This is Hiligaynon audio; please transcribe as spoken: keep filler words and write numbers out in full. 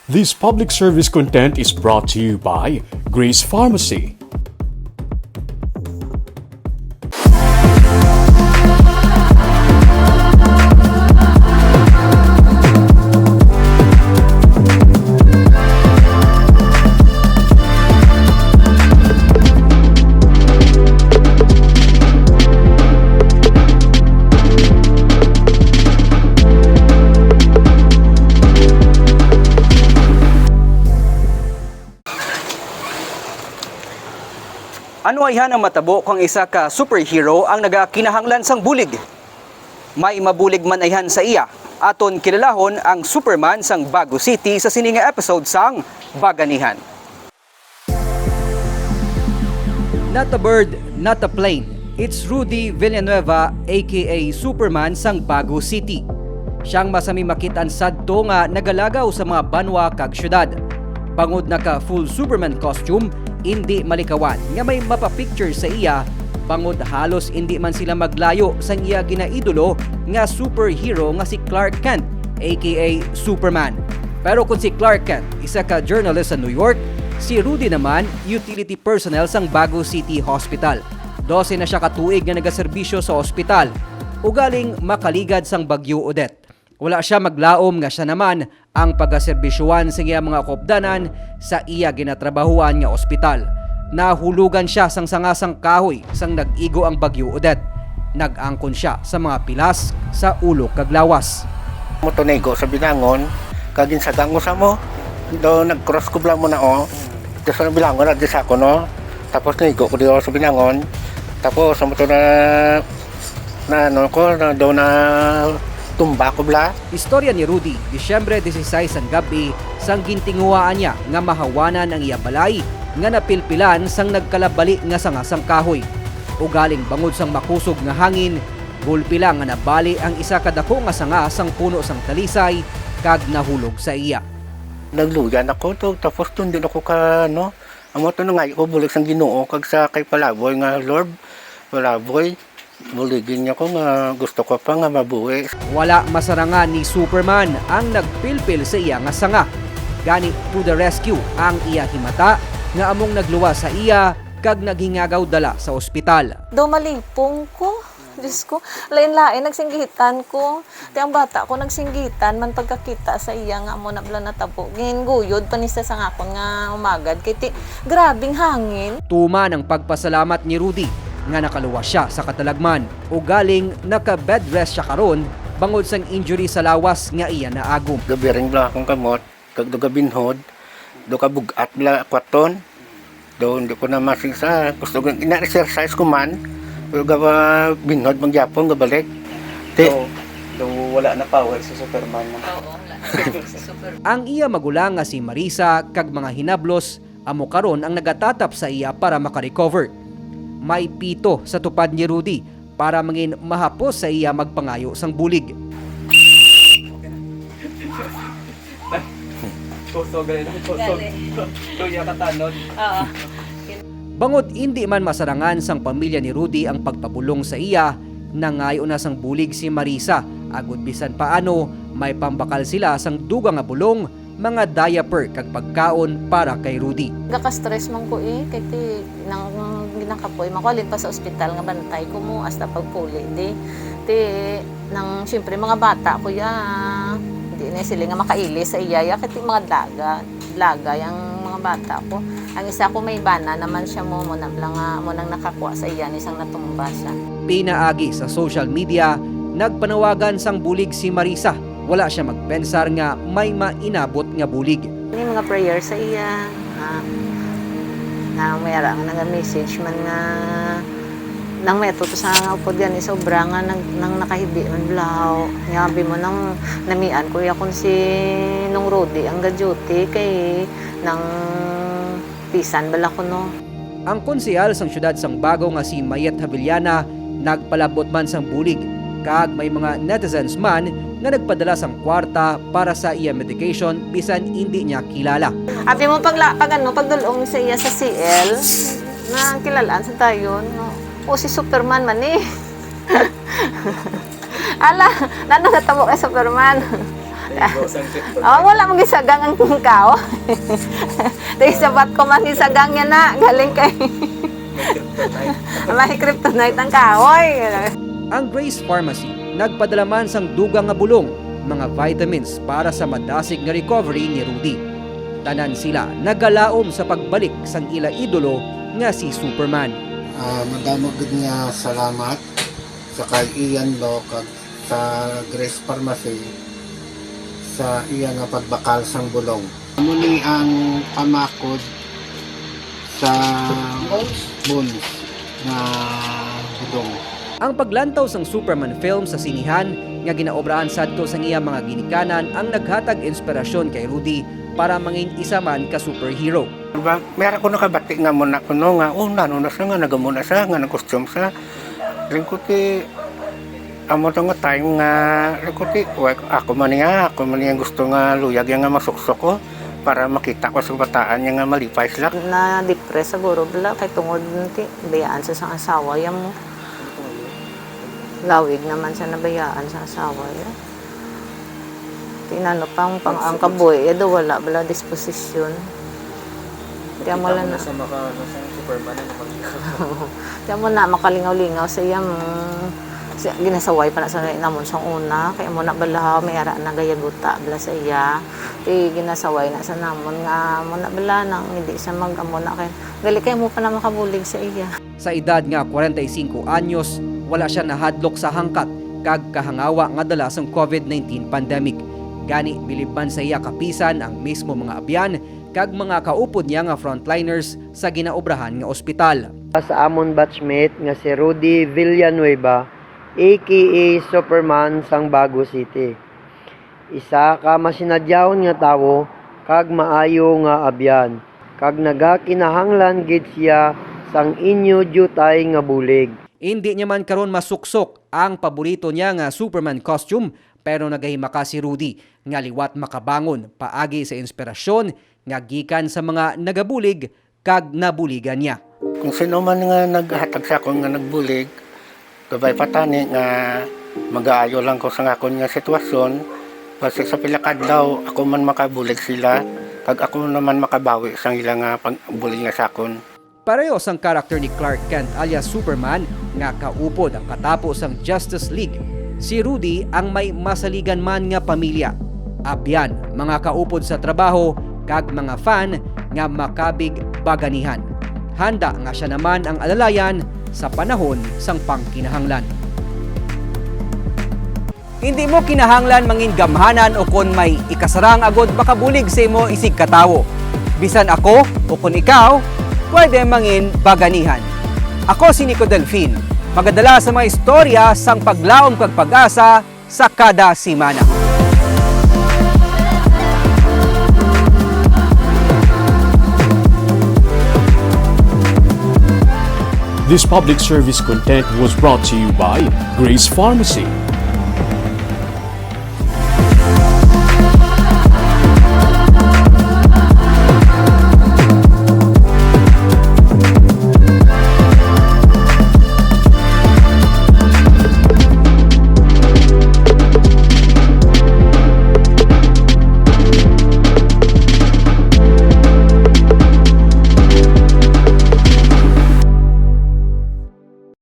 This public service content is brought to you by Grace Pharmacy. Ano ayhan ang matabo kung isa ka superhero ang nagakinahanglan sang bulig? May mabulig man ayhan sa iya. Aton kilalahon ang Superman sang Bago City sa sini nga episode sang Baganihan. Not a bird, not a plane. It's Rudy Villanueva, A K A Superman sang Bago City. Siya ang masami makit-an sadto nga nagalagaw sa mga banwa kag syudad. Bangod naka full Superman costume, indi malikawan nga may mapapicture sa iya, bangod halos indi man sila maglayo sang iya ginaidolo nga superhero nga si Clark Kent, A K A Superman. Pero kon si Clark Kent isa ka journalist sa New York, si Rudy naman utility personnel sang Bago City Hospital. Dose na siya ka tuig nga nagaserbisyo sa ospital, ugaling makaligad sang Bagyo Odette. Wala siya maglaom nga siya naman ang pagaserbisyohan sa iya mga kaupdanan sa iya ginatrabahuan nga ospital. Nahulugan siya sang sanga sang kahoy sang nag-igo ang Bagyo Odette. Nag-angkon siya sa mga pilas sa ulo kag lawas. Mo to naigo sa bilangon, kag ginsagang ko sa mo. Do nag-cross ko bala mo na, oh. Tapos ang bilangon na di sa ako, no? Tapos naigo ko di sa bilangon. Tapos amo to na, na ano ko, na do na tumba ko bala. Istorya ni Rudy, Disyembre dieciséis ang gab-i sang gintinguhaan niya nga mahawanan ang iya balay nga napilpilan sang nagkalabali nga sanga sang kahoy. Ugaling bangod sang makusog nga hangin, gulpi lang nga nabali ang isa ka dako nga sanga sang puno sang talisay kag nahulog sa iya. Nagluya na ko to, tapos tundin ako ka, no, amo to nangayo ko bulig sang Ginoo kag sa kay Palaboy nga, "Lord, Palaboy, buligi niyo ko nga gusto ko pa nga mabuhi." Wala masarangan ni Superman ang nagpilpil sa iya nga sanga. Gani, to the rescue ang iya himata nga among nagluwas sa iya kag naghingagaw dala sa ospital. Daw malipong ko. Diyos ko, lain-lain, nagsinggitan ko. Ti ang bata ko nagsinggitan man pagkakita sa iya nga amo na bala natabo. Ginguyod pa ni siya sang akon nga umagad. Kay ti, grabing hangin. Tuman ang pagpasalamat ni Rudy nga nakaluwas siya sa katalagman. Ugaling naka-bed rest siya karon bangod sang injury sa lawas nga iya naagom. Gabiring bala akong kamot, kag do gabinhod, do ka bug-at bala kwaton. Do, hindi ko na masing sa, gusto ko, ina-exercise ko man, pero gaba binhod man gyapon, gabalik. Ti- So, do wala na power si Superman mo. Oo, wala. Super. Ang iya magulang nga si Marisa kag mga hinablos amo karon ang nagatatap sa iya para makarecover. May pito sa tupad ni Rudy para mangin mahapos sa iya magpangayo sang bulig. Kusog rin, kusog. Gali. Luya ka tanod. Oo. Bangod indi man masarangan sang pamilya ni Rudy ang pagpabulong sa iya, nangayo na sang bulig si Marisa, agud bisan paano may pambakal sila sang dugang nga bulong, mga diaper kag pagkaon para kay Rudy. Gaka-stress man ko, eh, kay ti nang ginakapoy man ko, halin pa sa ospital nga bantay ko mo hasta pagpuli di. Ti nang siyempre mga bata ko ya, di na sila nga makailis sa iya ya, kay ti mga dalaga, dalaga yang mga bata ko. Ang isa ko may bana naman siya mo, mo na lang nga, mo nang nakakuha sa iya ni sang natumba siya. Pinaagi sa social media, nagpanawagan sang bulig si Marisa. Wala siya magpensar nga may mainabot nga bulig. Ni mga prayer sa iya, ah, na may ara nga naga-message man nga nang may atuto sa nga upod gani sobra nga nang, nang nakahibi man bulahaw. Nga abi mo nang namian ko ya kun si Nung Rudy ang ga-duty kay nang pisan bala ko, no. Ang konsehal sang siyudad sang Bago nga si Mayet Havillana nagpalabot man sang bulig, kag may mga netizens man nga nagpadala sang kwarta para sa iya medication bisan indi niya kilala. Abi mo pagla-, pag ano, pagdulong sa iya sa C L, na kilalaan sa tayo, no? O si Superman man eh. Ala, nano natabo kay Superman? Go sang kryptonite. Oh, wala mong gisagang ang kahoy. Tay sabat ko man gisagang niya na, galing kay May kryptonite. May kryptonite ang kahoy. Ang Grace Pharmacy nagpadala man sang dugang nga bulong, mga vitamins para sa madasig nga recovery ni Rudy. Tanan sila nagalaom sa pagbalik sang ila idolo nga si Superman. Ah, madamo gid nga salamat sa kay Ian Lo kag sa Grace Pharmacy sa iya nga pagbakal sang bulong. Amo ni ang pamakod sa bones nga bulong. Ang paglantaw sang Superman film sa sinihan nga ginaobrahan sadto sang iya mga ginikanan ang naghatag inspirasyon kay Rudy para mangin isa man ka superhero. Diba? May ara ko nakabati nga muna kuno nga, oh, nano na siya nga, nagamuna siya, nga nag-costume siya. Lingkod ti, amo to nga time nga, lingkod ti, wa-, ako man niya, ako man niya gusto nga luyag yan nga masuksok ko para makita ko sa bataan niya nga malipay sila. Na-depress siguro bala kay tungod ti bayaan sa sang asawa ya mo. Lawig naman sa nabayaan sa asawa ya. Tinano pang, pang ang kabuhi ya do wala bala disposisyon. Kaya mo Kita lang mo na. Sa maka, ano, sa Superman, ano, mag- Kaya mo na makalingaw-lingaw sa iya, mm, sa, ginasaway pa na sa namon sang una. Kaya mo na bala, may ara na gayaguta bala sa iya. Ti ginasaway na sa namon nga mo na bala nang hindi siya mag-amo na kay gali kay mo pa na makabulig sa iya. Sa edad nga kwarenta y singko anyos, wala siya nahadlok sa hangkat kag kahangawa nga dala sang covid nineteen pandemic. Gani, bilib man sa iya kapisan ang mismo mga abyan kag mga kaupod niya nga frontliners sa ginaobrahan nga ospital. Sa amon batchmate nga si Rudy Villanueva, A K A Superman sang Bago City. Isa ka masinadyahon nga tawo kag maayo nga abyan, kag nagakinahanglan gid siya sang inyo diutay nga bulig. Indi niya man karon masuksok ang paborito niya nga Superman costume, pero nagahimaka si Rudy nga liwat makabangon paagi sa inspirasyon nga gikan sa mga nagabulig kag nabuligan niya. Kung sino man nga naghatag sa akon nga nagbulig, kabay pa tani nga magaayo lang ko sa akon nga sitwasyon, basi sa pila ka adlaw ako man makabulig sila, kag ako naman makabawi sa ila nga pagbulig nga sa akon. Pareho sang karakter ni Clark Kent alias Superman nga kaupod ang katapo sang Justice League, si Rudy ang may masaligan man nga pamilya, abyan, mga kaupod sa trabaho, kag mga fan nga makabig baganihan. Handa nga siya naman ang alalayan sa panahon sang pangkinahanglan. Hindi mo kinahanglan mangin gamhanan o kon may ikasarang agod makabulig sa imo isig ka tawo. Bisan ako o kon ikaw, pwede mangin baganihan. Ako si Nico Delfin, magadala sa mga istorya sang paglaom kag pag-asa sa kada semana. This public service content was brought to you by Grace Pharmacy.